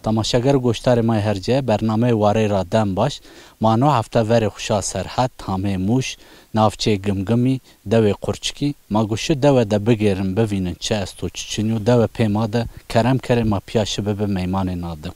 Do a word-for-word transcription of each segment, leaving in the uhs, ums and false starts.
Temaşeger û goşdarê ma yê hercîye, bernameyê Warey ra dem baş. Ma no hefte verê xwu şa Serhed, hamê Mûş, navçeyê Gimgimî, dewê Qurçikî. Ma go şu dewe de bigêrin, bivînin çi esto, çi çin yo. Dewe pê ma de, kerem kerê ma pîya şi bibi meymanê na dew.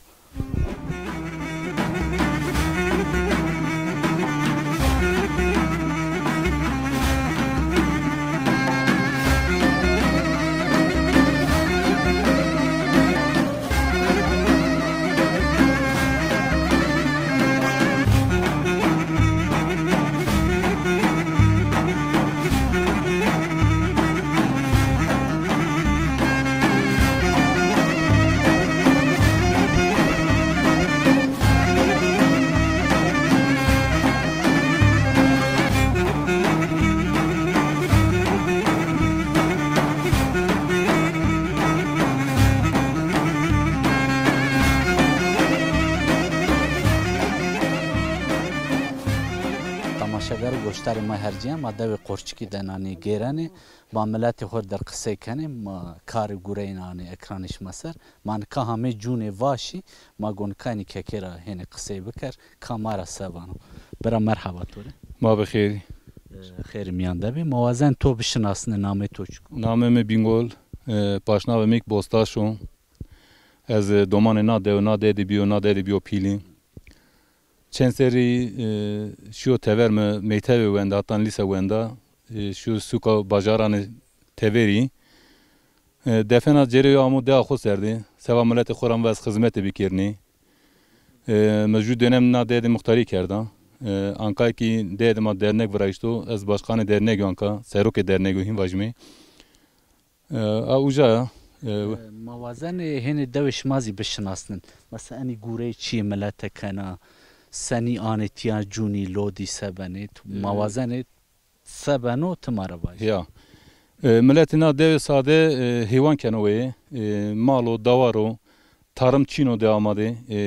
Temaşeger û goşdarê ma hercîye, ma dewê Qorçikî de nanî gêrenê. Ma miletê xo der qisey kenê, ma karê gureyî nanî ekranê şima ser. Ma nika hamê cûnê vaşî, ma go nika enî kekê ra hênî qisey biker, ka ma ra se vano. Bira, merheba to rê. Ma bi xêrî. E, xêrî mîyan de bî. Ma wazen to bişinasnê, namê to çik o? Namê mi Bîngol, e, paşnavê mi kî Bostaş o. Ez, e, domanê na dewe, na dewe de bîyo, na dewe de bîyo pîlî. Çend serrî, e, şîyo tever, mi mektebê wenda, hatan lîse wenda. E, şîyo sûka bajaranê teverî. E, defena cêrê yo amo dewa xo ser de. Seba miletê xo ra mi va ez xizmetê bikerînî. E, mi jû dönem na dewe de muxtarî kerda. E, anka kî dewe de ma dernek virayîşto. Ez başkanê dernegî yo anka, serokê dernegî yo hîn vajîmê. E, a uca ya. E, e, ma wazenê hênê dewê şima zî bişinasnin. Mesela enî gureyê çiyê milete kena, senî anê tîya cûnî, lodî se benê? Tu, ma e, wazenê se beno, ti ma ra vajî. Ya. E, miletê na dewê sade, e, heywan keno weye. E, mal o, dawar o, tarım çin o dewa ma de. E,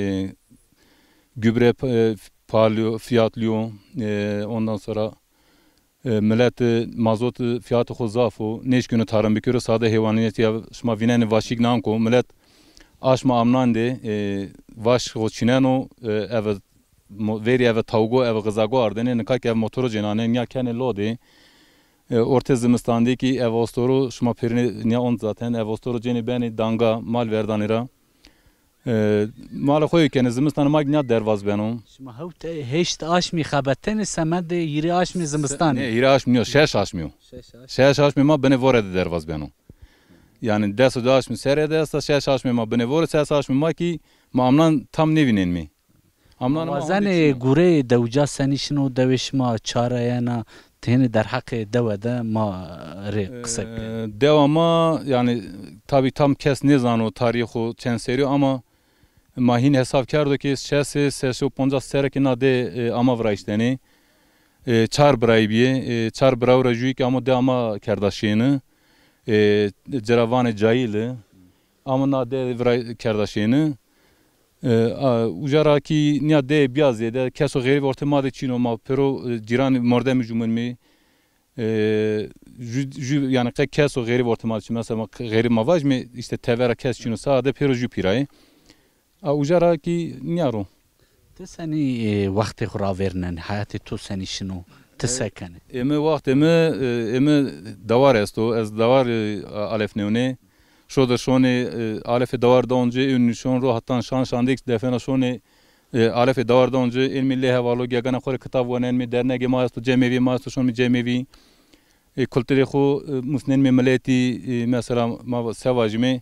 gübre, e, pahalı, fiyatlî yo. E, ondan sonra, e, milet, e, mazot, e, fiyatê xo zaf o. Nêşkîno tarım bikero, sade heywaniyet ya. Şima vînenê vaşîk nanko, milet aşma amnan de, e, vaş xo çîneno, e, eve mo-, verî eve tawgo, eve xizago ardenê, nika kî ev motoro cênanê, nîya kenê lodê. E, ortê zimistanî de kî ev ostoro, şima pêrine nîya ont zaten, ev ostoro cênê benê danga, mal verdanê ra. E, malê xo yê kenê, zimistan ma kî nîya dervaz beno. Şima hewt, e, heşt aşmî xebetenê, semedê hîrê aşmî zimistan. Nê, hîrê aşmî nîyo, şeş aşmî yo. Şeş aşmî. Şeş aşmî ma binê vore de dervaz beno. Yanî des û di aşmî serê de esta, şeş aşmî ma binê vore, ses aşmî ma kî ma amnan tam nêvînenmî. Amnan ma. Wazenê gureyê dewca senî şino, dewê şima ça ra yena, ti hênî derheqê dewe de ma rê qise bikerê. E, dewa ma, yanî, tabî tam kes nêzano tarîxê xo çend serrî yo ama ma hîn hesab kerdo ke şeş sey, şeş sey û poncas serre ke na de, e, ama virayîştenê. E, çar birayî bîyê. E, çar birawo ra jûyî ke amo dewa ma kerda şêni. E, ci ra vanê Cayîli. Amo na de viray kerda şêni. E, a, uca ra kî nîya de bîya zêde. Keso xerîb ortê ma de çin o, ma pêro, e, cîranî mordemî jûminmî. E, jû, jû, yanî qe keso xerîb ortê ma de çin. Mesela ma xerîb ma vajîme, îşte tevera kes çin o, sade pêro jû pîrayê. A uca ra kî nîya ro. Ti senî, e, wextê xo ravêrnenê? Heyatê to senî şino? Ti se kenê? Ê mi wextê mi, e, ê mi dawar esto. Ez dawar, e, a-, alefnêwnê. Şodir şonê, e, alefê dawar da oncê, ê nişon ro hatan şan şandêk defena şonê, e, alefê dawar da oncê, ênmî lê hevalo, gegana xo rê kitab wenenmî, dernegê ma esto, cemevî ma esto, şonmî cemevî. E, kulturê xo, e, musnenmî miletî, e, mesela ma se vajîmê,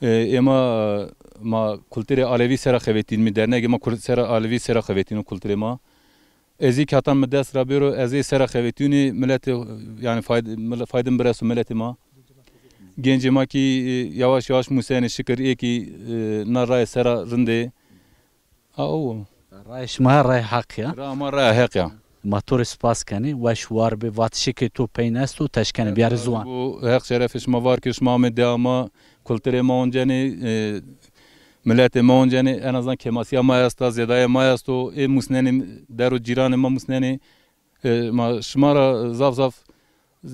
e, ê ma, ma kulturê alevî sera xevetînmî, dernegê ma kul-, sera alevî sera xevetîno kulturê ma. Ez î katan mi dest ra bêro, ez ê sera xevetînî, miletê, yanî fayd-, mil-, faydim bireso miletê ma. Gencê ma kî, e, yawaş yawaş musenê, şikir ê kî, e, na raye sera rindê. A, o. Rayê şima rayê heq ya. Raya ma raya heq ya. Ma to rê spas kenê, weş war bê, vatişêkê to peyn esto, ti eşkenê biyarê ziwan. Heq şerefê şima var ke şima amê dewa ma, kulturê ma oncenê, e, miletê ma oncenê, en azından kêmasîya ma esta, zêdayê ma esto, ê musnenê, der û cîranê ma musnenê. E, ma şima ra zaf zaf,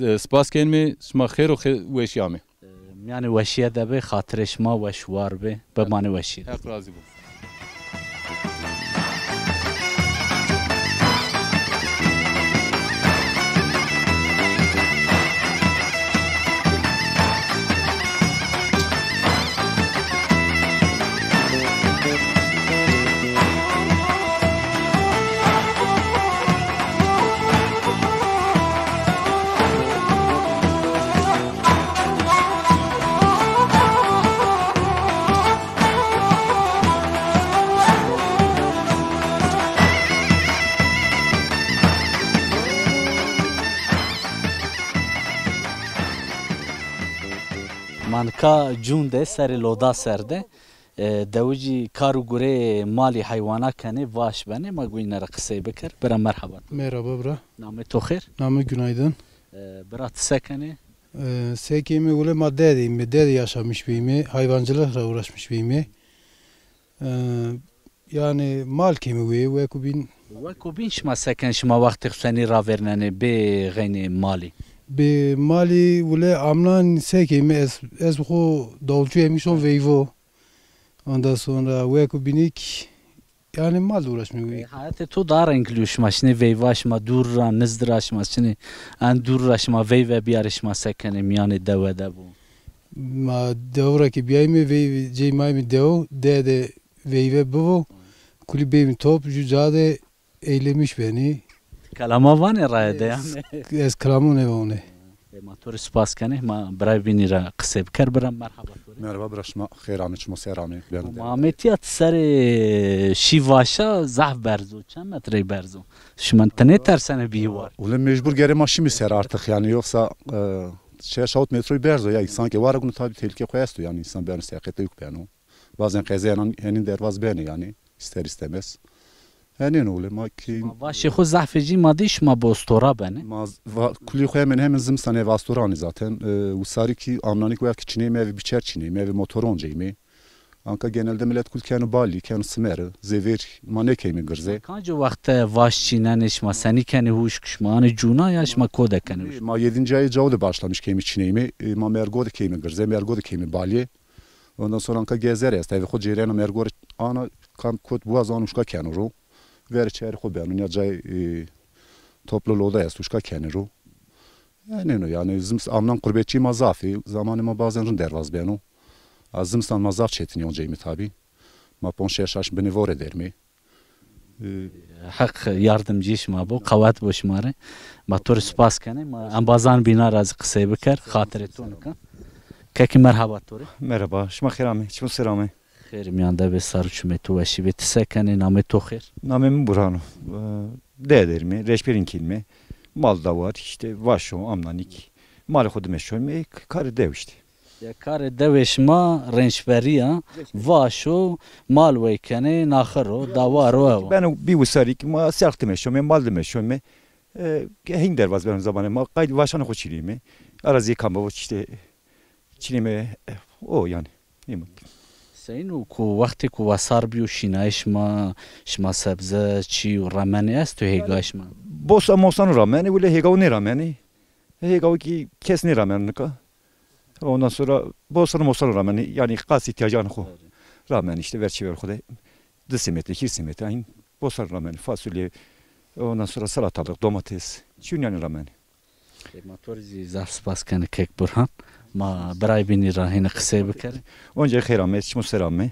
e, spas kenmê, şima xêr û xê-, weşî amê. Yanî weşîye de bê, xatirê şima weş war bê. Bimanê weşîye de. Heq razî bo. Ma nika cûn de, serê loda ser de, e, dewicî kar û gurê malî heywana kenê, vaş benê, ma guyne ra qisey biker. Bira merhaba. Merhaba bira. Namê to xêr? Namê günaydın. E, bira ti se kenê? E, se keyme wile ma dede, me dede yaşamış beyme, hayvancılıkla uğraşmış beyme. E, yani mal keyme wê, weko bîn. Weko bîn şima se ken, şima wextê xo senî ravêrnenê bê xeynê malî? Bê malî wile amnan se keyme, ez, ez xo davulcu emişon veyvo. Ondan sonra weko bînik, yani mal uğraşmıyor. E, hayatê to da renklî yo, şima şinê veyva, şima dûr ra, nizd ra, şima şinê en dûr ra, şima veyve biyarê, şima se kenê, mîyanê dewe de bo? Ma dewe ra ke biyayme, veyve cey mayme dewe, de de veyve bivo, kulî beyme top, ju ca de eylemiş benî. Kelama vanê raye de yanî? Ez, ez kelama nêvanê. E, ma to rê spas kenê, ma birayê bînî ra qisey biker. Bira merhaba to rê. Merhaba bira, şima xêr amê, çimo ser amê. Ben de. Ma amê tîya, ti serê şî vaşa, zaf berz o, çend metrey berz o? Şima ti nêtersenê bîyî war? Wile mecbur gerê ma şimî ser artık yani, yoksa, e, şeş hawt metroy berz o ya, insan ke war guno tabi tehlike xo esto yani, insan beno seqete yuk beno. Bazen qezeyan henîn dervaz benê yanî, ister istemez. Henîn o wile ma kî. Ma vaşê xo zafê cî ma dî şima bi ostora benê? Ma z-, va-, kulî xo hemen hemen zimistan eve astora anî zaten. E, wisarî kî amnanî kî wextî çineyme, eve biçer çineyme, eve motor onceyme. Anka genelde millet kul keno balî, keno simeri, zêvêr ma nêkeyme girze. Kancî wext vaş çînenê, şima senî kenê huşk, şima anê cûna ya şima ko de kenê huşk? Ma yedinci ayê cawo de başlamış keyme çineyme. E, ma mergo de keyme girze, mergo de keyme balî. Ondan sonra anka gezer est. Eve xo cêrena mergo rê ana, kam kot buaz an uşka keno ro. Verê çerê xo beno. Ya cay, e, toplu loda est, uşka kenê ro. Yanî no, yanî zimis-, amnan qurbetçî ma zaf ê. Zamanê ma bazen rind dervaz beno. A zimistan ma zaf çetinî onceyme tabi. Ma ponc şeş aşm binê vore dermê. E, Heq yardimcî şima bo, qewet bo şima rê. Ma to rê spas kenê. Ma embazan bîna ra zî qisey biker, xatirê to nika. Kekî merhaba to rê. Merhaba, şima xêr amê, çimo ser amê. Xêr mîyan de bê, sar û çimê to weşî bê. Ti se kenê, namê to xêr? Namê mi Burhan o. E, de dermê, reşberîn kînmê. Mal da war, işte vaşo, amnanîk. Malê xo dime şoymê, k-, karê dew işte. Ya karê dewê şima rênçberî ya, vaşo, mal wey kenê, naxir o, dawar o, ew o. Beno bî wisarî kî ma serx dime şomê, mal dime şomê. E, hîn dervaz beno zamanê ma, qayt vaşanê xo çînîme. Arazî kam bo, işte, çînîme, e, o yanî. Nîmo. Seyîn o ku wextê ku wesar bîyo şînayê şima, şima sebze, çî û remenê esto hêga şima? Bosa mosan û ramenê, wile hêga o nêramenê. Hêga o kî kes nêramenê nika. Ondan sonra bosan û mosan ramenê, yanî qas îhtîyacan xo ramenê, işte ver çêver xo de. Di simete, hîr simete, ayın bosan ramenê, fasulye, ondan sonra salatalık, domates, çîyûn yanî ramenê. E, ma to rê zî zaf spas kenê kek Burhan. Ma birayê bînî ra hênî qisey bikerê. Onca xêr amê, çimo ser amê.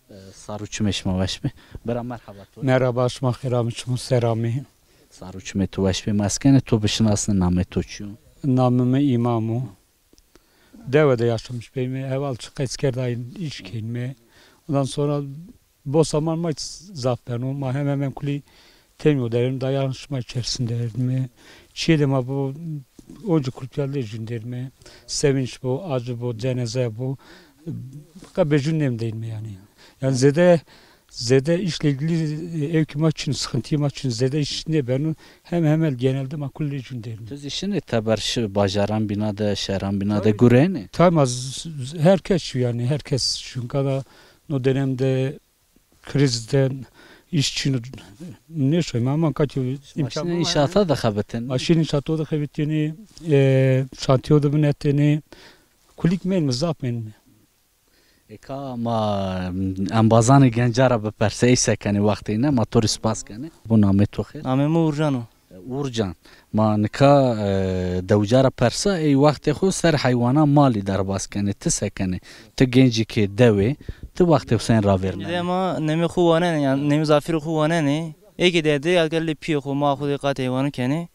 E, sar û çimê şima weş bê. Bira merhaba to. Merhaba, şima xêr amê, çimo ser amê. Sar û çimê to weş bê. Ma ez kenê to bişinasnê, namê to çi yo? Namê mi Îmam o. Dewe de yaşamış beyme. Heval çi qeç kerdayî, îş keynme. Ondan sonra bosaman ma zaf beno. Ma hemen hemen kulî temyo derin, dayanışma içerisinde erdime. Çiye de ma bu onca kulüplerde jünderime. Sevinç bu, acı bu, cenaze bu. Ka bejün nem değilme yani. Yani zede zede işle ilgili, e, ev ki ma çin, sıkıntı ma çin, zede iş ne beno. Hem hemen genelde ma kulî jünderime. Ti zî şinê teber şi bajaran bîna de, şeran bîna de gurenê? Tamam, herkes yani, herkes çünkü da no dönemde krizden iş için ne söyleyeyim ama kaç imkan. Maşin inşaata da xebetin. Maşin inşaata da xebetini, e, şantiyo da binetini, Kulîk mênime, zaf mênime. Eka ma embazanê genca ra biperse, ey se kenê wextê îne, ma to rê spas kenê. Bo namê to xêr? Namê mi Urcan o. Urcan, ma nika, e, dewca ra persa, ey wextê xo ser heywanan malî derbas kenê. Ti se kenê? Ti gencêkê dew ê, ti wextê xo senî ravêrnenê? Dê ma nemê xo wanenê, yanî nemê zafîrê xo wanenê. Ê ke derdê, ya ke lê pîyê xo, ma xo dê qatê heywanan kenê.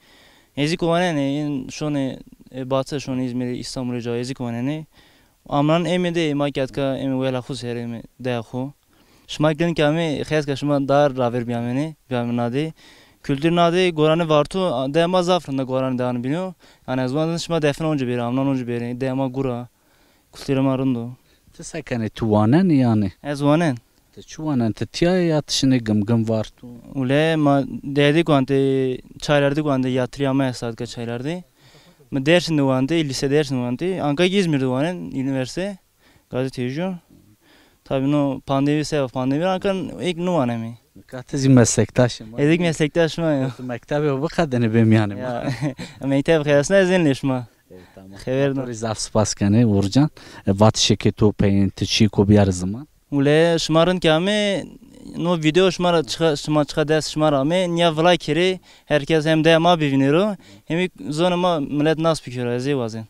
Êzî ke wanenê, în şonê, e, Batı, şonê Îzmîrê, Îstanbulê ca êzî ke wanenê. Amnan êmê dê, ma ke etka êmê wela xo ser êmê deya xo. Şima rind ke amê, xeyr ke şima dar ravêr bîyamênê, bîyamê na dê. Kultur na dê, goranê Varto, deya ma zaf rind a, goranê deyan bîno. Yanî ez wazen şima define onca bêrê, amnan onca bêrê, deya ma gura. Kulturê ma rind o. Ti se kenê, ti wanenê yanî? Ez wanen. Ti çi wanen? Ti tîya ya ti şinê Gimgim, Varto? Wele ma Derdî wendê, Çayler'de wendê, yatrîya ma esta etka Çayler'de. Mi Dêrsim de wendê, lîse Dêrsim de wendê. Anka Îzmîr de wanen, unîversîte. Gazetecî yo. Tabî no pandemî, seba pandemî ra anka êk nêwanemê. Nika ti zî meslektaşê ma. Ez êk meslektaşê ma ya. Ti mektebê xo biqedênê bê mîyanê ma. Ya. Mekteb xeyasna ez ên lê şima. E, tamam. Xever da. To rê zaf spas kenê Urcan. E, vatişêkê to peyên ti çîko biyarê ziman. Wele şima rind ke amê, no video şima ra çiqa, şima çiqa dest şima ra amê, nîya vila kerê, her kes hem deya ma bivînêro, hem zonê ma milet nas bikero, ez ê wazen.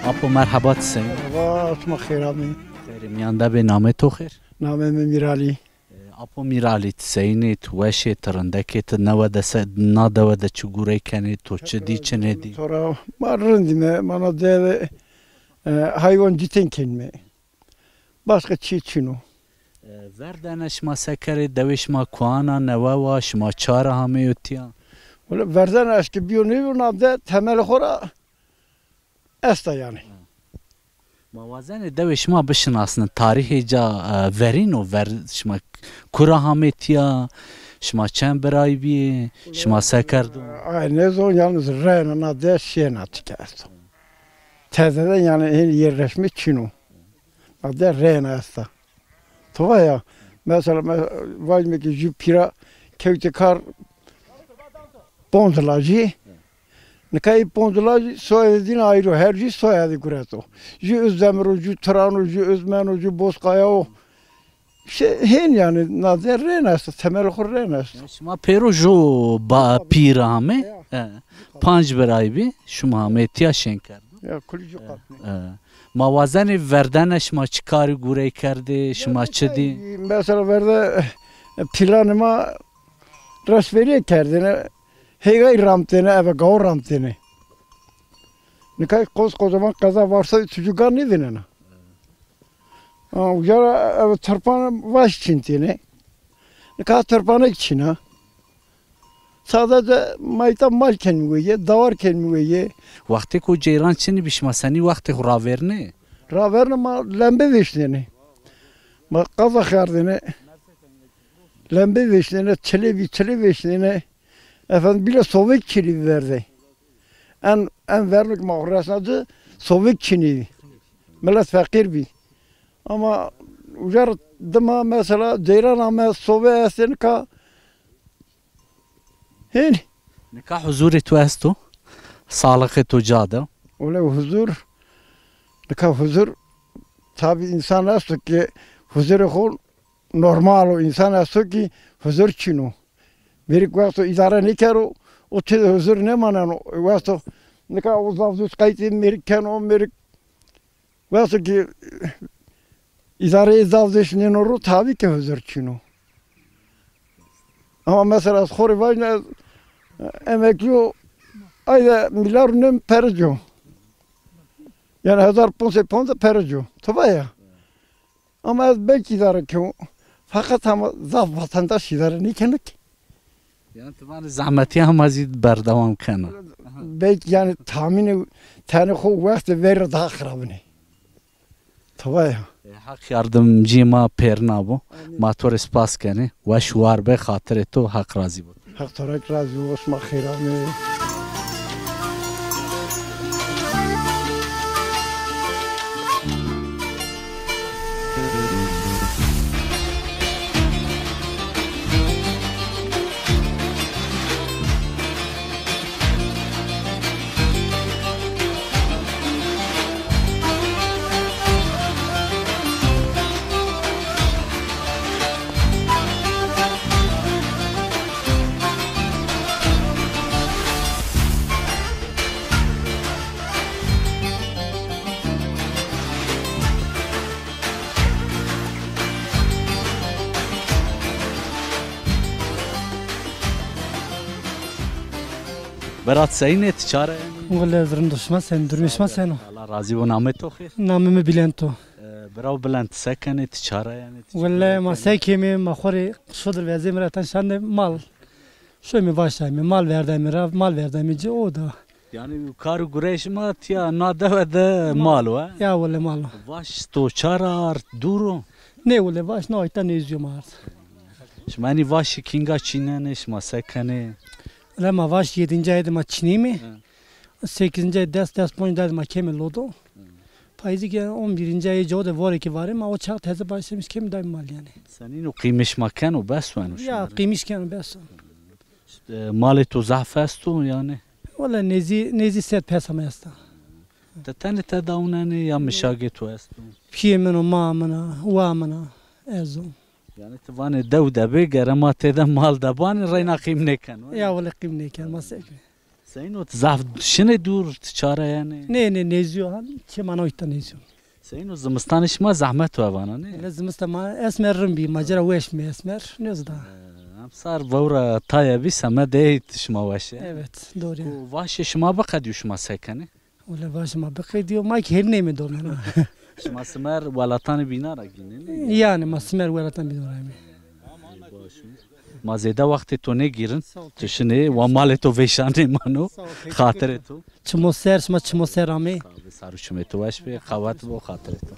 Apo merheba, ti seyîn? Merheba, şima xêr amê. Xêrê mîyan de bê, namê to xêr? Namê mi Mîralî. E, Apo Mîralî, ti seyîn ê, ti weş ê, ti rindek ê, ti newe de se-, na dewe de çi gurey kenê, to çi dî, çi nêdî? To ra ma rindîme, ma na dewe, e, haywan citên kenîme. Başqa çî çin o. E, verdene şima se kerê, dewê şima kuan a, newe wa, şima ça ra hamêyo tîya? Wele verdene eşke bîyo nêbîyo, na de temelê xo ra esta yanî. Ma wazenê dewê şima bişinasnin, tarîhê ca, e, verîn o, ver, şima kura hamê tîya, şima çend birayî bîyê, şima se kerdo? Ay, nêzon, yalnız reyna na de şêna tike esto. Teze de yanî hên yerleşme çin o. Na de reyna esta. To va ya, mesela, me-, vajîme ke jû pîra kewtê kar ponc lajî. Nika ê ponc lajî soyadê dîn ayrî o, her jû soyadê gureto. Jû Özdemir o, jû Turan o, jû Özmen o, jû Bozkaya o. Îşte hên yanî na de reyna esto, temelê xo reyna esto. Şima pêro jû ba-, pîr amê? Ya. E, panc birayî bî, şima amê tîya şên kerd. Ya, kulî jû qatnê. E, ma wazenê verdene şima çi karî gurey kerdê, şima çi dî? Mesela verde, e, planê ma resberîye kerdêne, hêgay ramtêne, eve gawo ramtêne. Nika koskocaman qeza Varsovî tu jû ga nêvînena. Ha, uca ra eve tirpan vaş çintêne. Nika tirpanek çin a. Sadece ma îta mal kenîme weye, dawar kenîme weye. Wextêko ceyran çinî bî, şima senî wextê xo ravêrnê? Ravêrne ma lembe vêşnêne. Ma qaza xerdêne. Lembe vêşnêne, çilê bî, çilê vêşnêne. Efendim, bîle sovek çinî bî verde. En, en verno ke ma xo resna ci, sovek çinî bî. Milet feqîr bî. Ama uca ra dima mesela ceyran ame, sove estê, nika hên. Nika huzurê to esto? Sağlıkê to ca de? Wele huzur, nika huzur, tabî însan esto ke huzurê xo normal o, însan esto ke huzur çin o. Mêrik wexto îdare nêkero, o têde huzur nêmaneno. Wexto nika o zaf zû qaytê mêrik keno, mêrik wexto ke îdareyê zaf zêş nêno ro, tabî ke huzur çin o. Ama mesela ez xo rê vajîne, ez emeklî yo, ayde milyar nem pere co. Yanî hezar ponc sey pound pere co. To va ya. Ama ez belkî îdare kewm. Feqet ama zaf vatandaş îdare nêkeno ki. Yanî ti vanê zehmetî hema zî berdewam kena. Belkî yanî tahmînê tenê xo wextê verî ra daha xirabin ê. Tawa ya. E, Heq yardimcî ma pêrina bo. Amîn. Ma to rê spas kenê. Weş û war be, xatirê to, Heq razî bo. Heq to ra razî bo, şima xêr amê. Berat, seyîn ê, ti ça ra yenê? Wele rind o, şima sen, durumê şima sen o? Allah razî bo, namê to xêr? Namê mi Bülent o. E, biraw Bülent, se kenê, ti ça ra yenê, ti ça ra kenê? Wele ma se kemê, ma xo rê şodir vezê mi ra ten şandê mal. Şoyme vaşayme, mal verdayme ra, mal verdayme ci, o da. Yanî kar û gureyê şima tiya na dewe de mal o, he? Ya wele mal o. Vaş to ça ra ard, dûr o? Nê wele vaş na ayta nêzî yo ma ard. Şima enî vaşî kînga çînenê, şima se kenê? Wele ma vaş yedinci ayê de ma çînîme. He. Sekizinci ay, des, des ponc de ma keme lodo. Payîzî ke on birinci ayê cawo de vore ke varê ma o çax teze başlamiş keme dayme mal yanî. Senîn o, qîmiş ma keno, bes weno şima rê? Ya, qîmiş keno, bes o. Îşte, malê to zaf esto yanî? Wele nêzî, nêzî sed pesa ma esta. Ti tenê tede awnenê ya mişagê to esto? Pîyê min o, ma min a, wa min a, ez o. Yanî ti vanê dew de bê, gere ma têde mal de banê, reyna qîm nêkeno. Ya wele qîm nêken, ma se kî. Seyîn o, ti zaf şinê dûr, ti ça ra yenê? Nê, nê, nêzî yo, han çê ma na îta nêzî yo. Seyîn o, zimistanê şima zehmet o vana, nê? Hele zimistan ma esmer rind bî, ma ci ra weş bî esmer, nêzî da. Ee, emsar vewra taye bî, semedê ey ti şima weş ê. Evet, doğru. Ku vaşê şima biqedîyo, şima se kenê? Wele vaşê ma biqedîyo, ma kî hêrîneyme dolmena. Şima simer welatanê bîna ra gînenê? Yanî ma simer welatan bîna ra yeme. Ê, baş o. Ma zêde wextê to nêgîrin. Sağ ol. Tu şinê, wa malê to vêşanê mano. Sağ ol, teşekkür ederim. Xatirê to. Çimo ser, şima çimo ser amê. Sağ ol, sar û çimê to weş bê, qewet bo, xatirê to.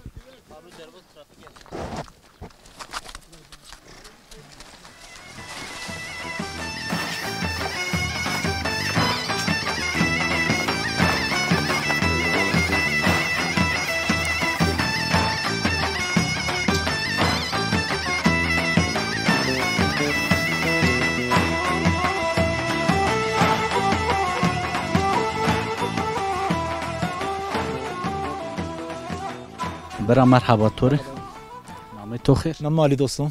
Bira, merheba to rê. Namê to xêr? Namê mi Alî Dost o. Ee,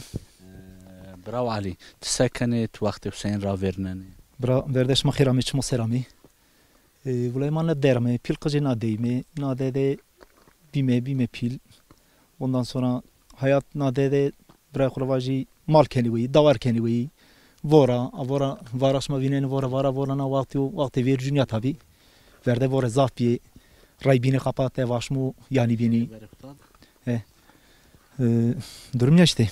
biraw Alî, ti se kenê, ti wextê Huseyîn ravêrnenê? Bira, verde şima xêr amê, çimo ser amê. Ee, wulay ma na der amê, pîl qicê na dey me, na de de bîme, bîme pîl. Ondan sonra hayat na de de birayê xo ra vajî mal kenê weyî, dawar kenê weyî. Vora, a vora, vara şima vînenê vora, vara, vora na wextî yo, wextê vêr cûnîya tabî. Verde vore zaf bîyê. Ray bînê qapate, vaşmo yanî bînî. He. E, durum ya işte. E,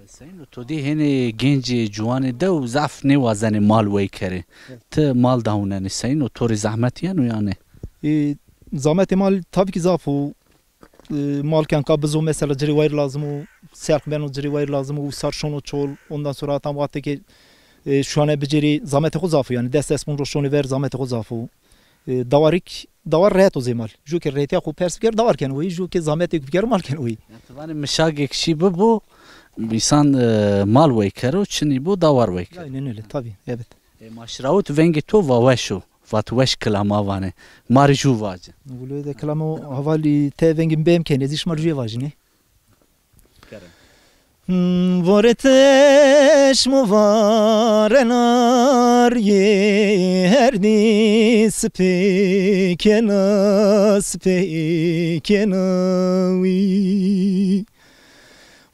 Seyîno, to dî hênê gencê, ciwanê dew zaf nêwazenê mal wey kerê. Evet. Ti mal dawnenê Seyîno, to rê zehmet yeno yanî? E, zahmetê mal tabii ki zaf o. E, mal kenka bizo mesela ci rê wayîr lazim o, serq beno ci rê wayîr lazim o, û sar şono çol, ondan sonra hatan wextê ke, e, şuane bicêrî zahmetê xo zaf o yanî, des des pon ro şonê ver zahmetê xo zaf o. E, dawarik, dawar rehet o zê mal. Ju ke rehetîya xo pers biker, dawar keno weyî, ju ke zahmetêk biker, mal keno weyî. Ya ti vanê mişagêk şî bibo, însan, e, mal wey kero, çinî bo, dawar wey kero. Aynen öyle, tabii, evet. E, ma şirawit vengê to va weş o. Vat weş kilama vanê. Ma rê jû vace. Wilo de kilamo hevalî te vengê mi bêm kenê, ez zî şima rê jûyê vajînê. Kerem. Hmm, vore teşmo varenar yê, her dî sipê kena, sipê kena wî.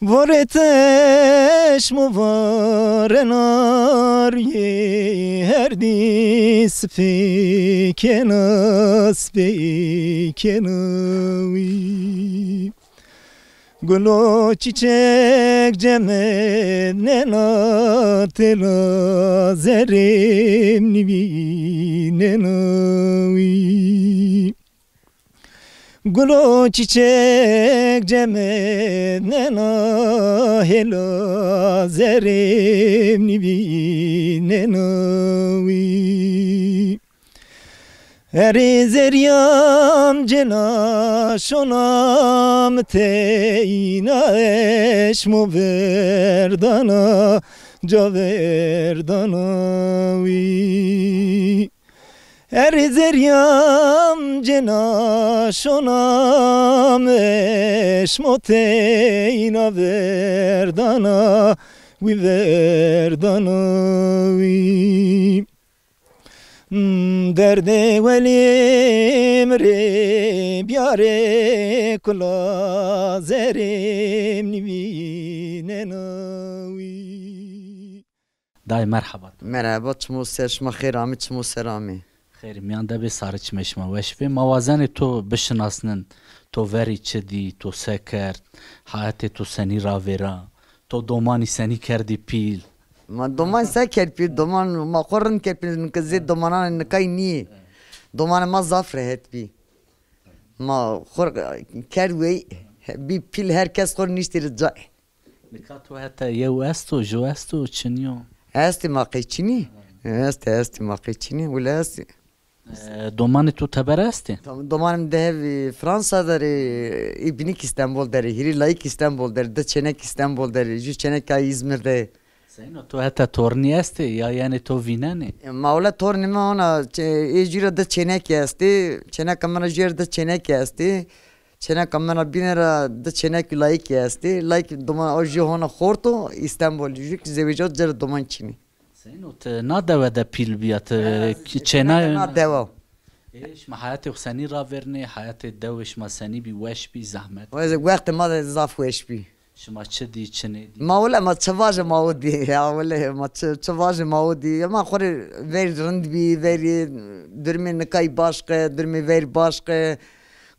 Vore teşmo varenar yê, her dî sipê kena, sipê kena wî. Gulo çîçek cemed nena, tela zerrêm nîvînena wî. Gulo çîçek cemed nena, hêla zerrêm nîvînena wî. Erê zerrîyam cêna şona, mi teyna eşmo verdana, ca verdana wî. Erê zerrîyam cêna şona, mi eşmo teyna verdana, wî verdana wî. Hmm, derdê welê mi rê biyarê, kula zerrêm nîvînena wî. Dayê, merheba. Merheba, çimo ser, şima xêr amî, çimo ser amî. Xêr mîyan de bê, sarê çimê şima weş bê. Ma wazenê to bişinasnin, to verî çi dî, to se kerd, heyatê to senî ravêra, to domanî senî kerdî pîl? Ma doman se kerd pîl, doman ma xo rind kerd pîl, nika zê domanan nikay nîyê. Domanê ma zaf rehet bî. Ma xo kerd wey, bî pîl, her kes xo niştî ri cay. Nika to heta yew esto, ju esto, çinî yo? Estê ma qey çinî? Estê, estê ma qey çinî, wile estê. E, domanê to teber estê? Tam-, domanê mi di hev, e, Fransa der ê, e, bînik Îstenbol der ê, hîrê layik Îstenbol der ê, di çênek Îstenbol der ê, ju çênek ay Îzmîr der ê. Seyno, to heta tornî estê ya, yanî to vînenê? E, ma wele tornê mi ona, çe-, ê jû ra di çênekî estê, çêneka min ra jû ra di çênekî estê, çêneka min ra bîne ra di çênekî layikî estê. Layik doman o jû hona xort o, Îstenbol, jû kî zewecîya ci ra doman çinî. Seyno, ti na dewe de pîl bîya, ti çênayê na dewe. Ê, şima heyatê xo senî ravêrnê, heyatê dewê şima senî bî, weş bî, zehmet? Wextê ma de zaf weş bî. Şima çi dî, çi nêdî? Ma wele ma çi vaje ma o dî. Ya wele ma çi, çi vaje ma o dî. Ya ma xo rê verî rind bî, verî durumê nikayî başqe, durumê verî başqe.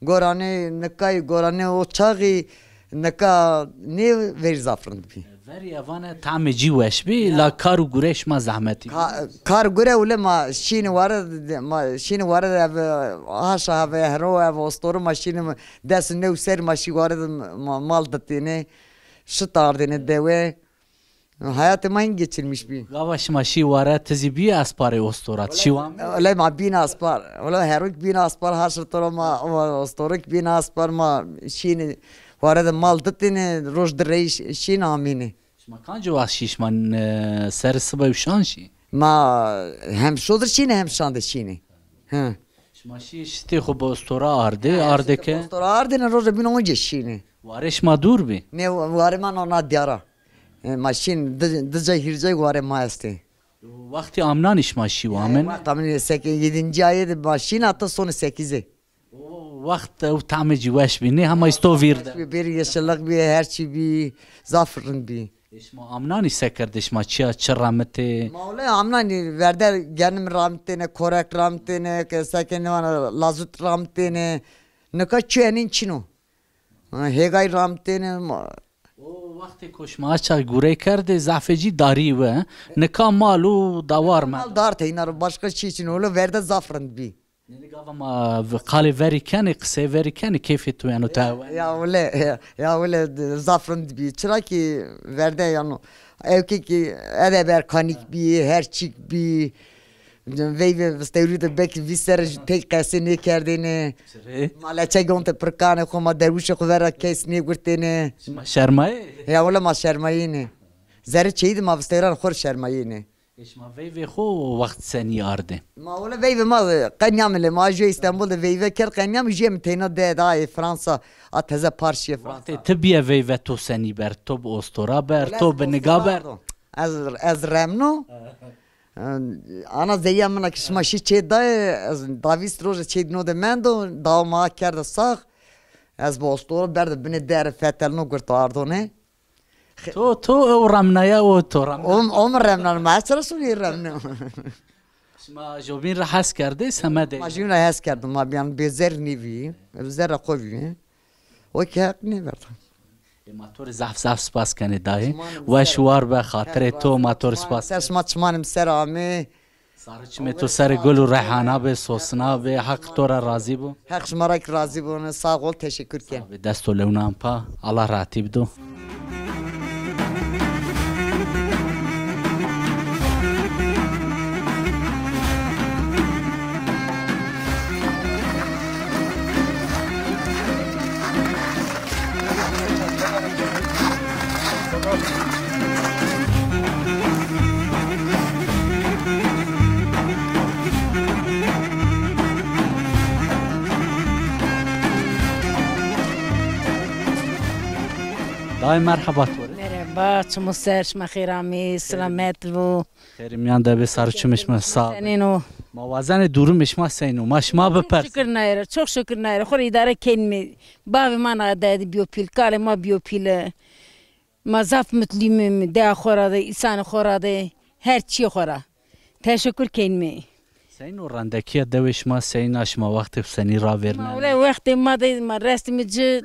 Goranê nikayî, goranê o çaxî nika nê verî zaf rind bî. Verî ya vanê tamê cî weş bî, la kar û gure şima zehmetî bî. Ka-, kar gure wele ma şînê ware de, ma şînê ware de ev haşa, ev hero, ev ostoro ma şînê des û new serrî ma şî ware de ma-, mal ditêne. Şit ardêne dewe. Hayatê ma hîn geçirmiş bî. Gava şima şî ware ti zî bîyê asparê ostora? Ti şî wa mi? Wele ma bîn aspar. Wele herok bîn aspar, haşr to ra ma, o ostorok bîn aspar, ma şînê ware de mal ditêne, roj di rey şîn amîne. Şima kanco wext şî, şima, e, serê sibe û şan şî? Ma hem şo dir şînê hem şan de şînê. Hı. Şima şî şitê xo bi ostora ardê, ardê ke? Ostora ardêne, roja bîn onca şînê. Warê şima dûr bî? Nê, warê ma nona diyar a. E, ma şîn di, di cay hîrê cay warê ma estê. Wextê amnanî şima şî û amêne? Wext amnanî seke yedinci ayê de ma şîn heta sonê sekizê. O wext ew tamê cî weş bî, nê hema îsto vîr de. Weş bî, bêrî yeşillik bî, her çî bî, zaf rind bî. Ê, şima amnanî se kerdê, şima çiya çi ramitê? Ma wele amnanî verde genim ramitêne, korek ramitêne, ke seke nêvana lazut ramitêne. Nika çi enîn çin o. Ha, hêgay ramitêne ma. O wextê ko şima çax gurey kerdê, zafê cî darî we. Nika mal û dawar me. Mal dar teyna ro, başka çî çin o, wele verde zaf rind bî. Nê gava ma v-, qalê verî kenê, qiseyê verî kenê, keyfê to yeno tewen. Ya wele, ya, ya wele, zaf rind bî. Çira kî verde yeno, ewkê kî ede berkanîk bî, her çîk bî. Veyvê vistewrî de belkî vîst serre jî tey qesê nêkerdêne. Çirê? Ma leçek onte pirkanê xo, ma derwişê xo vera kes nêgurtêne. Ma şermayê? Ya wele ma şermayêne. Zerrê çeyî de ma vistewran xo rê şermayêne. Ê, şima veyvê xo wext senî ardê? Ma wele veyvê ma qe nîyamê lê. Ma jû Îstanbul de veyve kerd, qe nîyamê, jûyê mi teyna de, de ayê Fransa, a teze par şîyê Fransa. Wextê ti bîye veyve to senî berd? To bi ostora berd, to bi niga berd? Ez, ez remno. Ana zerrîya min a ke şima şî çê dayê, ez davîst roje çê dîno de mendo, dawa ma kerdo sax. Ez bi ostora berdo binê dere, fetelno gurto ardone. To, to ew remnaya, o to remna. O, o mi remnan, ma ez çira şûnî remno. Şima jobîn ra hes kerdê, semedê? Ma jobîn ra hes kerdo, ma bîyan bêzer nêbî, zerra xo bî. O ke heq nêverda. Ma to rê zaf zaf spas kenê dayê. Weş war be, xatirê to ma to rê spas. Ser şima çimanê mi ser amê. Sarê çimê to serê gul û reyhana be, sosna be, Heq to ra razî bo. Heq şima ra kî razî bo. Sağ ol, teşekkür ken. Dest û lewnan pa, Allah rahatî bido. Dayê merheba to rê. Merheba, çimo ser, şima xêr amê, selamet vo. Xêrê mîyan de bê, sar û çimê şima sağ. Senên o? Ma wazenê durumê şima senên o? Ma şima bipers. Çok şükür nayre, çok şükür nayre. Xo rê îdare kenîme. Bavê ma na de bîyo pîl, kalê ma bîyo pîl. Ma zaf mutluyum, deya xo ra de, îsanê xo ra de, her çîyê xo ra. Teşekkür kenîme. Seyîn o rendekîya dewê şima, seyîn a, şima wextê xo senî ravêrnenê? Ma wele wextê ma de ma restîme ci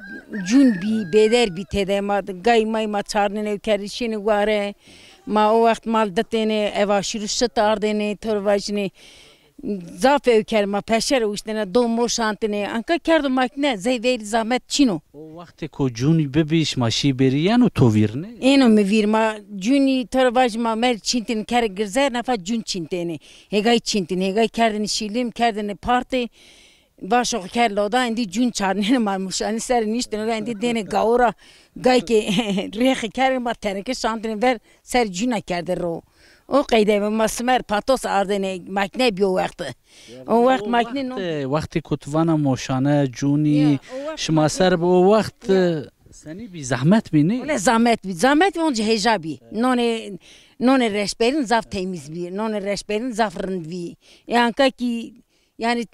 cûn bî, bêder bî tede ma de. Gay may ma çarnêne ew kerdî şînê ware. Ma o wext mal ditêne, eva şîr û şit ardêne, to rê vajîne. Zaf ew kerd ma peşe ra uştêne, do mo şantêne. Anka kerdo makîne, zey verî zahmet çin o. O wextê ko cûnî bibî, şima şî bêrî yeno to vîr nê? Êno mi vîr, ma cûnî to ra vajî ma mer çintêne, kerê girzer, nafa cûn çintêne. Hêgay çintêne, hêgay kerdêne şîlim, kerdêne partê. Vaşo xo kerd loda, endî cûn çarnêne ma muşanî ser niştêne ra, endî dêne gawo ra, gay ke rêxê kerdêne ma teneke şantêne ver, ser cûna kerde ro. O qeyde mi ma simer patos ardêne, makîne bîyo wext. O wext makîne no. Wextê ko tu vana moşane, cûnî, şima ser bi o wext, e, senî bî, zahmet bî nê? Wele zahmet bî. Zahmet bî, onca hêja bî. Nonê, nonê reşberîn zaf temîz bî. Nonê reşberîn zaf rind bî. E anka kî, yanî,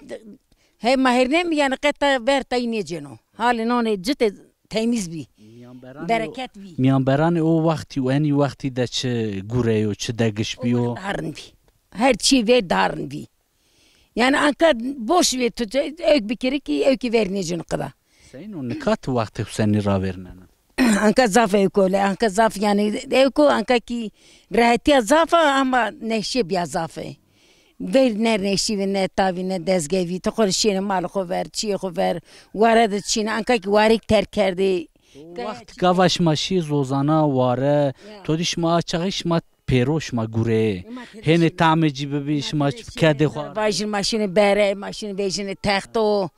hey ma hêrnê mi, yanî qet ver tayî nêcêno. Halê nonê citê temîz bî. Bereket bî. Mîyanberanê o wextî û enî wextî de çi gureyo, çi degiş bîyo? Daha rind bî. Her çî ver daha rind bî. Yanî anka boş ver tu, ewk bikerî kî ewkî ver nêcêno qida. Seyîn o, nika ti wextê xo senî ravêrnena? Anka zaf ewk o le, anka zaf yanî ewk o, anka kî rehetîya zaf a ama neşîye bîya zaf ê. Ver ne neşî vî, ne tavî, ne dezge vî. Ti xo rê şîyêne malê xo ver, çîyê xo ver, ware de çîne, anka kî warêk terk kerdê. Wext gava şima şîyê zozana, ware, to dî şima a çaxî şima pêro, şima gureyê. Hênê tamê cî bibî, şima kedê xo. Vajîn ma şînê bere, ma şînê vejînê texto.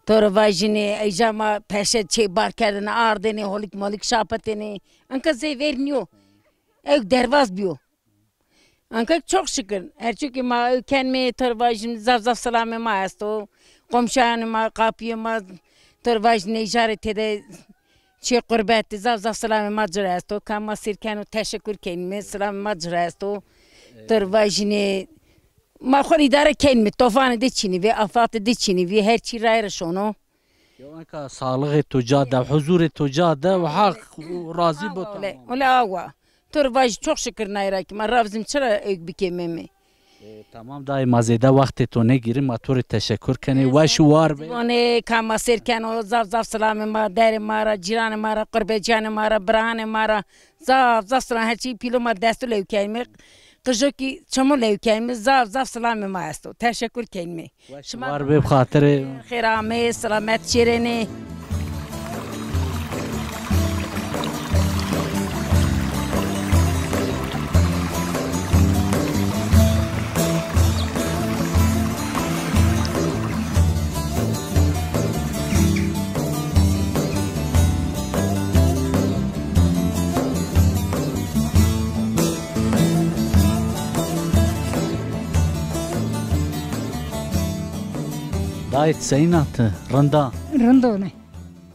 To rê vajînê, eyja ma peşe çê bar kerdêne, ardêne, holik molik şapitêne. Anka zey ver nîyo. Ewk dervaz bîyo. Anka çok şükür. Her çî kî ma ew kenmê, to rê vajîm zaf zaf selamê ma esto. Komşayanê ma, qapîyê ma, to rê vajîm nêjarê têde çê qurbetî, zaf zaf selamê ma ci ra esto. Ka ma sêr keno, teşekur kenîme, selamê ma ci ra esto. To rê vajînê ma xo rê îdare kenîme, tofanê de çinî vî, afatê de çinî vî, her çî rayê ra şono. Yo, eka sağlığê to ca de, huzurê to ca de, û Haq razî bo. Wele, tamam. Wele awa. To rê vajî çok şükür nayra kî ma ravzîm çira ewk bikê Memê. E, tamam dayê, ma zêde wextê to nêgîrî, ma to rê teşekur kenê. Weş û war bê. Bonê ka ma sêr keno, zaf zaf selamê ma, derê ma ra, cîranê ma ra, qurbecîyanê ma ra, birahanê ma ra, zaf zaf selam, her çî pîlo ma destû lew kenîme. Qijo kî çimo lew kenîme, zaf zaf selamê ma esto. Teşekur kenîme. Weş û war bê, bi xatirê. Xêr amê, selamet şêrênê. Dayê, ti seyîn a ti? Rind a? Rind o ne.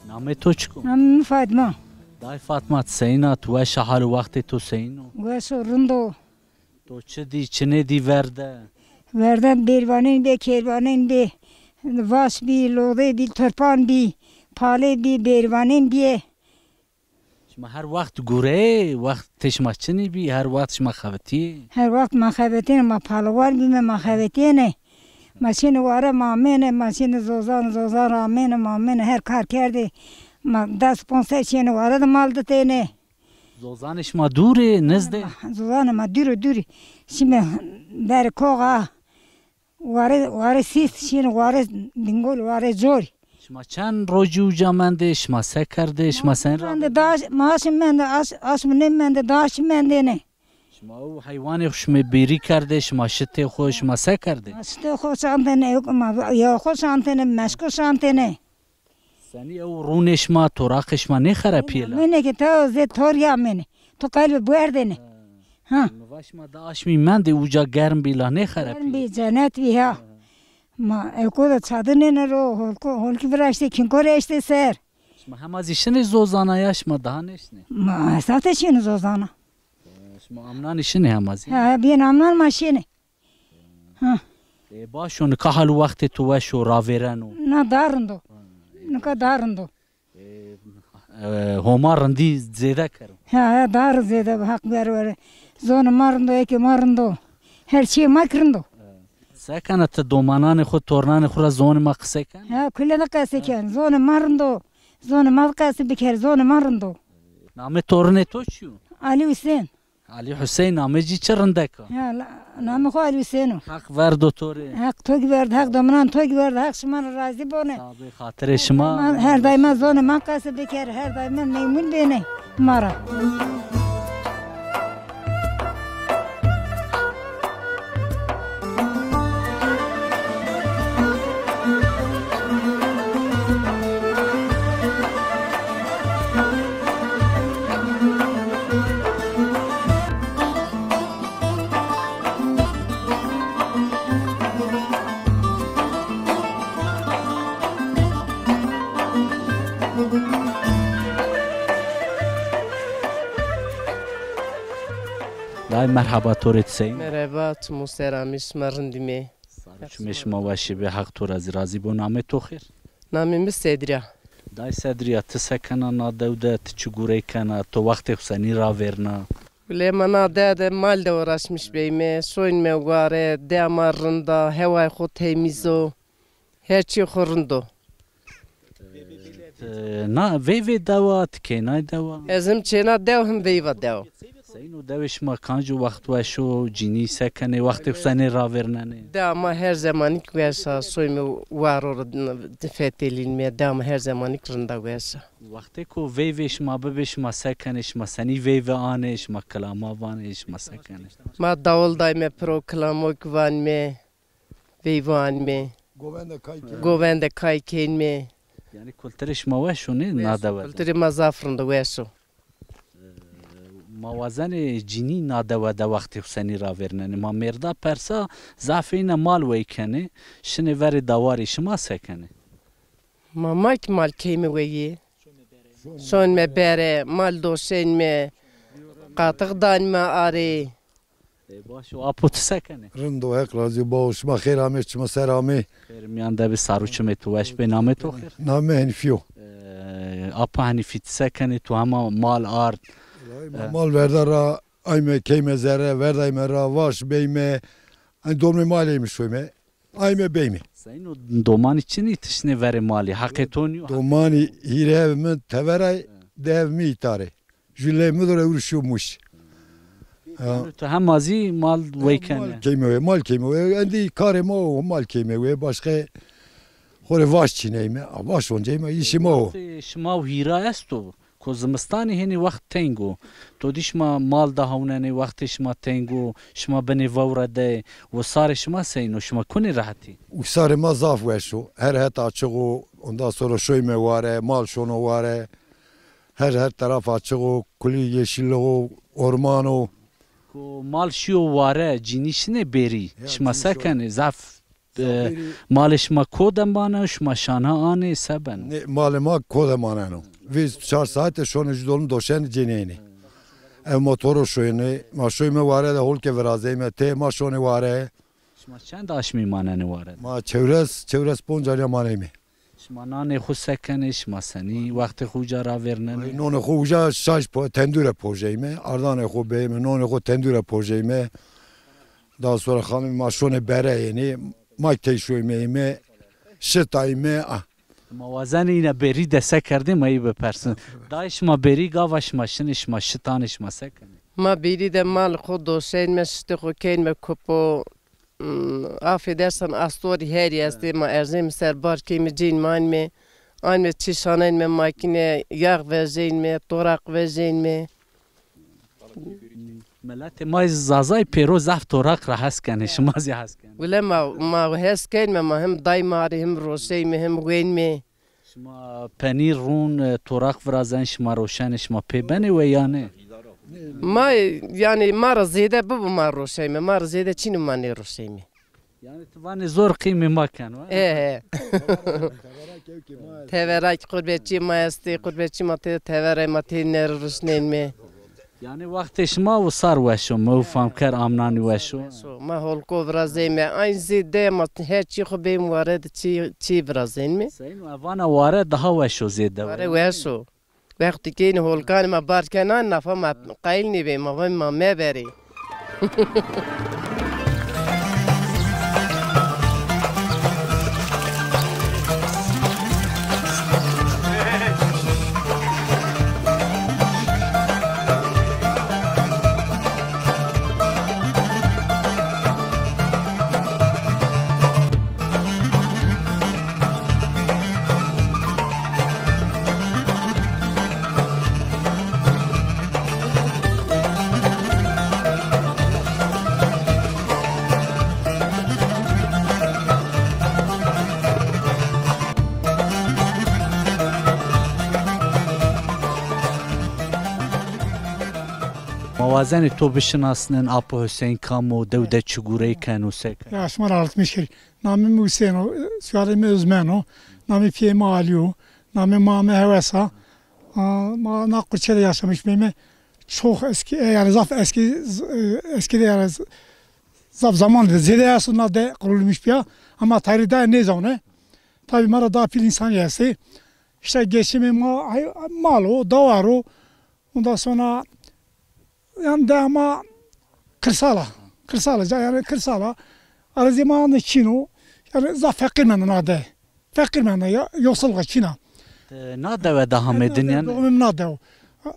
Namê to çik o? Namê mi Fatma. Dayê Fatma, ti seyîn a ti? Weş a, hal û wextê to seyîn o? Weş o, rind o. To çi dî, çi nêdî ver de? Ver de bêrvanên bê, kêrvanên bê, vas bî, lodê bî, turpan bî, palê bî, bêrvanên bîye. Şima her wext gureyê, wextê şima çinî bî, her wext şima xebitîyê? Her wext ma xebitêne, ma palewar bîme, ma xebitêne. Ma şîne ware, ma amêne, ma şîne zozan, zozan ra amêne, ma amêne, her kar kerdê. Ma des ponc ser şîyêne ware de mal de têne. Zozanê şima dûr ê, nizd ê? Ma, zozanê ma dûr ê, dûr ê. Şîme berê koxa, ware, ware sîst, şîyêne ware dingol, ware cor. Şima çend rojî uca mendê, şima se kerdê, şima sen ra? Mende daş, maaşê mende, aş, aşmî nêmende, daşî mendêne. Şima ew heywanê xwu şima bêrî kerdê, şima şitê xwu, şima se kerdê? Ma şitê xwu şantêne, ew ma ya xwu şantêne, meşko şantêne. Senî ew rûnê şima, toraqê şima nêxerepîye la? Mene ke to zê tor ya mene. To qelbê buerdêne. Ha. Mi va şima di aşmî mendê uca germ bî la nêxerepîye. Germ bî, cenet bî ha. Ma eko de çadir nêne ro, holko, holkî viraştê, kinko rê eştê ser. Şima hema zî şinê zozana ya şima daha nêşinê? Ma esate şinê zozana. Şima amnanê şinê hema zî? Ha, bîyên amnan ma şinê. Ha. E, baş o, nika hal û wextê to weş o, ravêreno? Na, daha rind o. Nika daha rind o. E, e, Homa rindî zêde kero? Ha, ha, daha rind zêde bi, Heq ver were. Zonê ma rind o, êkê ma rind o. Her çîyê ma kî rind o. Se kena ti domananê xwu, tornanê xwu ra zonê ma qisey kena? Ha, kule de qesey ken. Zonê ma rind o. Zonê ma qesey biker, zonê ma rind o. Namê tornê to çi yo? Alî Husên. Alî Husên, namê ci çi rindek a. Ya, la, namê xo Alî Husên o. Heq verdo to rê. Heq to kî verdo, Heq dominan to kî verdo, Heq şima ra razî bone. Sağ bê, xatirê şima. Ma, her daîma zonê ma qesey biker, her daîma memnun bêne ma ra. Dayê, merheba, to rê, ti sey î? Merheba, çimo ser amê, şima rind îme? Sar û çimê şima weşî bê, Heq to ra zî razî bo. Namê to xêr? Namê mi Sedrî ya. Dayê Sedrî ya, ti se kena na dew de, ti çi gurey kena, to wextê xo senî ravêrna? Wele ma na dew de mal de uğraşmış beyme, şoynme ware, dewa ma rind a, hewayê xo temîz o, her çîyê xo rind o. Ti na veyvê dewa, ti keynay dewa? Ez him çêna dew, him veyva dew. Seyno, dewê şima kanco wext weş o, cînî se kenê, wextê xo senê ravêrnenê? Dewa ma her zemanîk weş a, şoyme waro ra fetelînme, dewa ma her zemanîk rind a, weş a. Wextêko veyvê şima bibê, şima se kenê, şima senî veyve anê, şima kilama vanê, şima se kenê? Ma dawul dayme piro, kilamok vanme. Veyvo anme. Govende kay kên. Govende kay kênme. Yanî kulturê şima weş o nê na dewe de? Kulturê ma zaf rind o, weş o. Ma wazenê cînî na dewe de wextê xo senî ravêrnenê? Ma mêrda persa, zafê îne mal wey kenê, şinê verê dawarî, şima se kenê? Ma, ma kî mal keyme weyî. Şonme bere, mal doşenme, qatix danme arê. E, baş o, apo, ti se kenê? Rind o, Heq razî bo. Şima xêr amê, çima ser amê. Xêr mîyan de bê, sar û çimê to weş bê. Namê to xêr? Namê Henîfî yo. E, apo Henîfî, ti se kenê? To hema mal ard. Wellahî ma mal verda ra, ayme keyme zere, verdayme ra, vaş beyme. Hani domê malê mi şoyme. Ayme beyme. Seyno, domanî çinî, ti şinê verê malî? Heqê to nîyo? Domanî hîrê ev mi teveray, di ev mi îta rê. Jû lê mi do rê ewro şîyo Mûş. Ha. Yanî tu hema zî mal wey kenê? Mal keyme wê, mal keyme wê. Endî karê ma o, mal keyme wê. Başqe xo rê vaş çîneyme. A, vaş onceyme, îşê ma o. Şima û hîra esto? Ko zimistanî hênî wext teng o. To dî şima mal de hewnenê, wextê şima teng o, şima binê vewre de yê. Wisarê şima seyno, şima kunê rehetî? Wisarê ma zaf weş o. Her het açiq o, ondan sonra şoyme ware, mal şono ware. Her, her taraf açiq o, kulî yeşilliq o, orman o. Ko mal şîyo ware, cînî şinê bêrî. Ya, şima se kenê? Zaf E, malê şima ko de maneno, şima şana anê, se beno? Nê, malê ma ko de maneno. Vîst çar saete şonê jû dolin doşenê cênê ênê. Ev ma to ro şoyêne, ma şoyme ware de holke virazeyme, tê ma şonê ware. Şima çend aşmî manenê ware de? Ma çewres, çewres ponc arîya maneyme. Şima nanê xo se kenê, şima senî wextê xo uca ravêrnenê? Ay, nonê xo uca şaş po-, tendure pojeyme, ardanê xo beyme, nonê xo tendure pojeyme. Daha sonra xanimê ma şonê bere ênê, ma kî tey şoyme ême, şitayme, ah. Ma wazenê îna bêrî de se kerdê, ma yî bipersin. Dayê şima bêrî gava şima şinê, şima şitanê, şima se kenê? Ma bêrî de mal xo doşeynme, şitê xo keynme kupo, hmm, affedersen astorî herî estê, ma erzenme ser bar keynme, cênme anme, anme çî şaneynme makîne, yax vejeynme, toraq vejeynme. Miletê ma Zazay pêro zaf toraq ra hes kenê, şima zî hes kenê? Wile ma, ma hes kenme, ma hem day ma rê hem roşeyme hem weynme. Şima penîr rûn, e, toraq virazenê, şima roşenê, şima pê benê we ya nê? Ma, yanî ma ra zêde bibo ma roşeyme, ma ra zêde çîno ma nêroşeyme. Yanî ti vanê zor qîmê ma keno, ha? E, he. Teverak, qurbetçî ma estê, qurbetçî ma tê, teverê ma tê, nerî rişnenme. Yanî wextê şima wisar weş o, mi û famker amnanî weş o. Weş o. Ma holko virazeyme, aynî zî de ma her çî xo bêm ware de çî, çî virazeynme. Seyno, e, vana ware daha weş o zêde. Ware weş o. Wextî ke ênê holkanê ma bar kena, nafa ma qayîl nêbê, ma vay ma meberê. Ma wazenê to bişinasnin, Apo Huseyîn kam o, dew de çi gurey keno, se keno? Ya, şima ra altmış kir. Namê mi Huseyîn o, soyadê mi Özmen o. Namê pîyê mi Alî yo. Namê mamê Hewes a. A, ma na qurçe de yaşamış beyme. Çok eski, e, yani zaf eski, z-, e, eski de yani z-, zaf zaman de zêde esto na de kurulmuş bîya. Ama tarîh daha nêzane. Tabi ma ra daha pîl însanî estê. İşte geçimê ma hay-, mal o, dawar o. Ondan sonra yani de ama kırsala. Kırsala, ca-, yani kırsala. Arazî ma ne çin o. Yani zaf feqîr mendê na de. Feqîr mendê ya, yoksul çin a. E, na dewe de hamêdin yani? Doğumum na dew.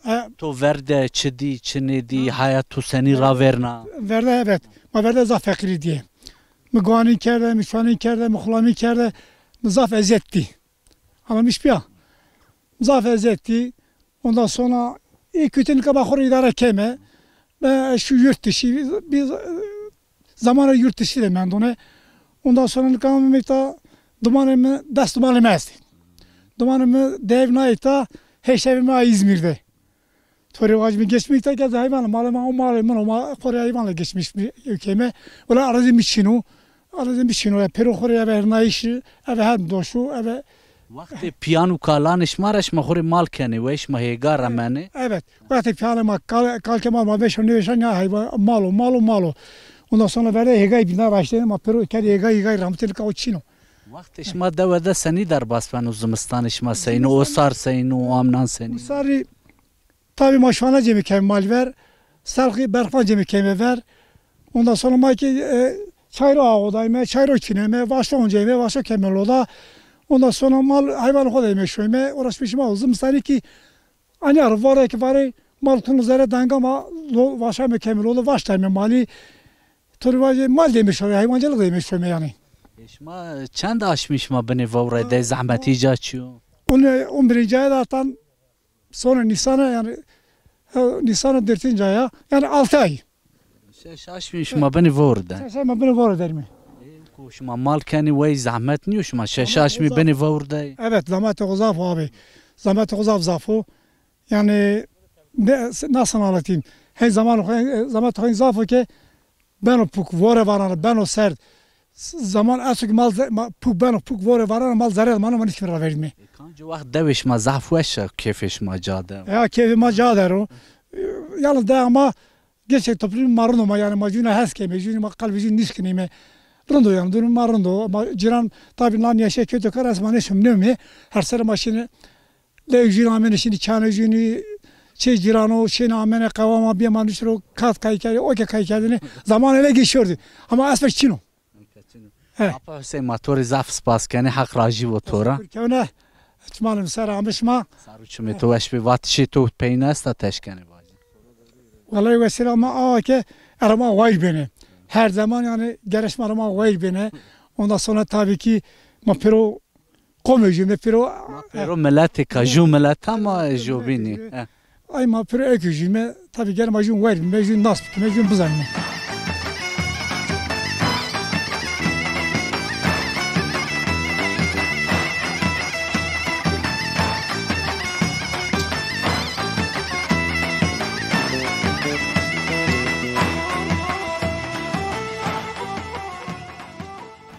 E, to ver de çi dî, çi nêdî, heyat to senî ravêrna? Ver de evet. Ma ver de zaf feqîrî dîye. Mi guanî kerde, mi çuanî kerde, mi xulamî kerde. Mi zaf eziyet dî. Anlamış bîya. Zaf eziyet dî. Ondan sonra iyi kötü nika ma xo rê îdare keme. Ve şu yurt dışı, biz, biz, e, zamanı yurt dışı de mendone. Ondan sonra nika mi ta dumanê mi, des dumanê mi estê. Dumanê mi dev nayê ta, heşevê mi a İzmir'de. To rê vacîme geçmî ta ke hayvan, malê ma o malê min o, ma xo rê hayvanla geçmiş bir ülkeme. Ola arazî mi çin o. Arazî mi çin o. Ya pêro xo rê eve hernayîş, eve hem doşu, eve. Wextê pîyan û kalanê şima ra şima xo rê mal kenê, wey şima hêga remenê? Evet. Wextê pîyanê ma kal, kalkê ma, ma veşo nêveşan ya hayvan, mal o, mal o, mal o. Ondan sonra verde hêgay bîna raştê, ma pêro kerdê hêgay, hêgay rahmetê nika o çin o. Wextê şima dewe de senî derbas beno, zimistanê şima seyîn o, o sar seyîn o, o amnan senî? O sarî Tabi ma şuana cême keme mal ver, selxî berxan cême keme ver. Ondan sonra ma ki, e, çayro ağodayme, çayro çineme, vaşo onceyme, vaşo keme loda. Ondan sonra mal, hayvan xo de yeme şoyme, uğraşmış ma o. Zimistanî ki, anîya ro vare ki vare, mal kuno zere danga ma lo-, vaşayme keme loda, vaş dayme malî. To rê vacê mal de yeme şoyme, hayvancılık de yeme şoyme yani. E, şima çend aşmî şima binê vewre de, zehmetî ca çi yo? Onu, on birinci ayda atan Sonra Nisan'a yani, e, Nisan'a dördüncü aya, yani altı ay. Şeş aşmî şima binê vewr de. Şeş ay ma binê vewr derîme. E, ku şima mal kenî wey zehmet nîyo şima? Şeş aşmî binê vewr de. Evet, zahmet o zaf o abi. Zahmet o zaf zaf o. Yani ne, nasıl anlatayım? Hey zaman, hey, zahmet o zaf o ki beno puk, vore varano, beno serd. Zaman esto ki mal ze-, ma-, puk beno, puk vore varano, mal zerre mano, ma nişkîme raverîme. E, kanco wext dewê şima zaf weş a, kêfê şima ca de? Ya, kêfê ma ca der o. E, yalnız de ama gerçek toplum ma rind o, ma, yani ma cûna hes keme, cûnî ma qelbê cûnî nişkinîme. Rind o yani, durum ma rind o. Ma cîran, tabi nan yaşa kötü kar, ez ma nêşim nême. Her sere ma şîne, lewê cûnî amene şîne, çanê cûnî, çê cîrano, şêne amene, qewa ma bîye ma nişro, kat kay kerdî, oke kay kerdîne. Zaman öyle geçiyordu. Ama esmer çin o. He. Apa Huseyîn, ma to rê zaf spas kenê, Heq rajî bo to ra. Teşekkür kewne. Çimanê mi ser ame şima. Sar û çimê to weş bê. Vatişê to peynî esta teşkenê vajî? Wellahî wesîra ma awa ke era ma wayîr bêne. Her zaman yanî gere şima ra ma wayîr bêne. Ondan sonra tabii ki ma pêro qomê jû me pêro. Ma pêro miletêka jû mileta ma jû bînî. He. Ay ma pêro eke jû me, tabii gere ma jûn wayîr bîme, jûn nas bikîme, jûn bizanîme.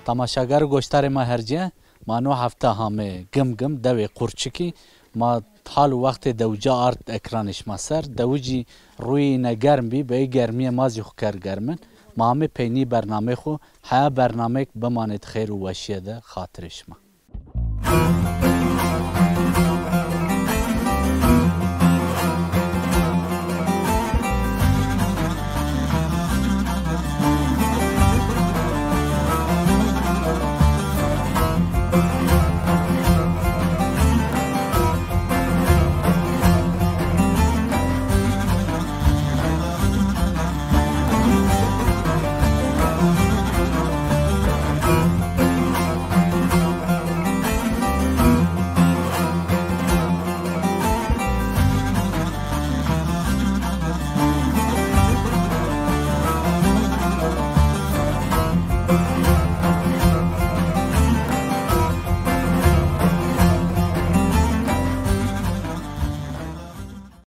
Temaşager û goşdarê ma hercî, ma no hefte hamê Gimgim, dewê Qurçikî. Ma hal û wextê dewica ard ekranê şima ser. Dewicî rûyê îne germ bî, beyê germîye ma zî xwu kerd germin. Ma hamê peynî bernameyê xwu, heya bernameyêk bimanê di xêr û weşîye de, xatirê şima.